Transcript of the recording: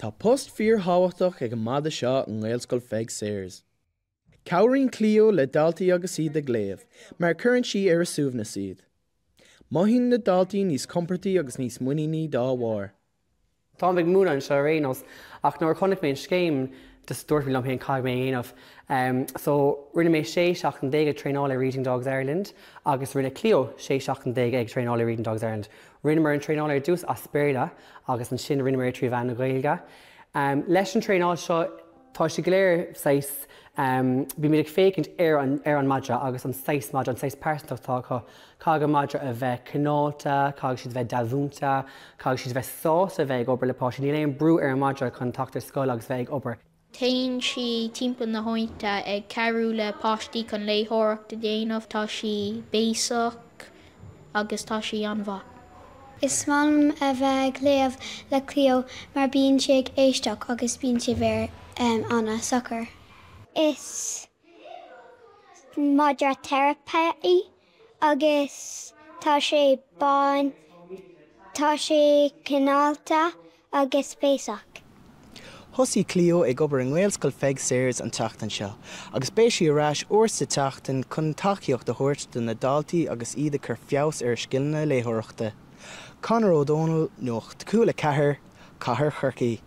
Tá post fíorthábhachtach ag an madadh seo i nGaelscoil Pheig Sayers. Cabhraíonn Cleo le daltaí agus iad ag léamh, mar cuireann sí ar a suaimhneas iad. Mothaíonn na daltaí níos compordaí agus níos muiníní dá bharr. Táim ag múineadh anseo ar aon nós ach nuair a chonaic mé an scéim just dúirt mé liom féin caithfidh mé é a dhéanamh. So rinne mé 16 seachtain ag traenáil le Reading Dogs Ireland agus rinne Cleo 16 seachtain ag traenáil le Reading Dogs Ireland. Rinneamar an traenáil ar dtús as Béarla agus ansin rinneamar é trí mheán na Gaeilge. Leis an traenáil seo Tá sé go léir saghas, bímid ag féachaint ar an, ar an madra agus an saghas madra, an saghas pearsantacht atá acu. Caithfidh an madra a bheith cineálta, caithfidh siad a bheith dea-mhúinte, caithfidh siad a bheith sásta a bheith ag obair le páistí. Níl aon brú ar an madra chun teacht ar scoil agus bheith ag obair. Téann sí timpeall na háite ag cabhrú le páistí chun léitheoireacht a dhéanamh. Tá sí béasach agus tá sí an-mhaith. Is maith liom a bheith ag léamh le Cleo mar bíonn sí ag éisteacht agus bíonn sí an-socair. Is madra teiripe í agus tá sé bán, tá sé cineálta agus béasach. Thosaigh Cleo ag obair i nGaelscoil Pheig Sayers an tseachtain seo agus beidh sí ar ais uair sa tseachtain chun tacaíocht a thabhairt do na daltaí agus iad ag cur feabhas ar a scileanna léitheoireachta. Conor Ó Dónaill, Nuacht Cúla 4, Cathair Chorcaí.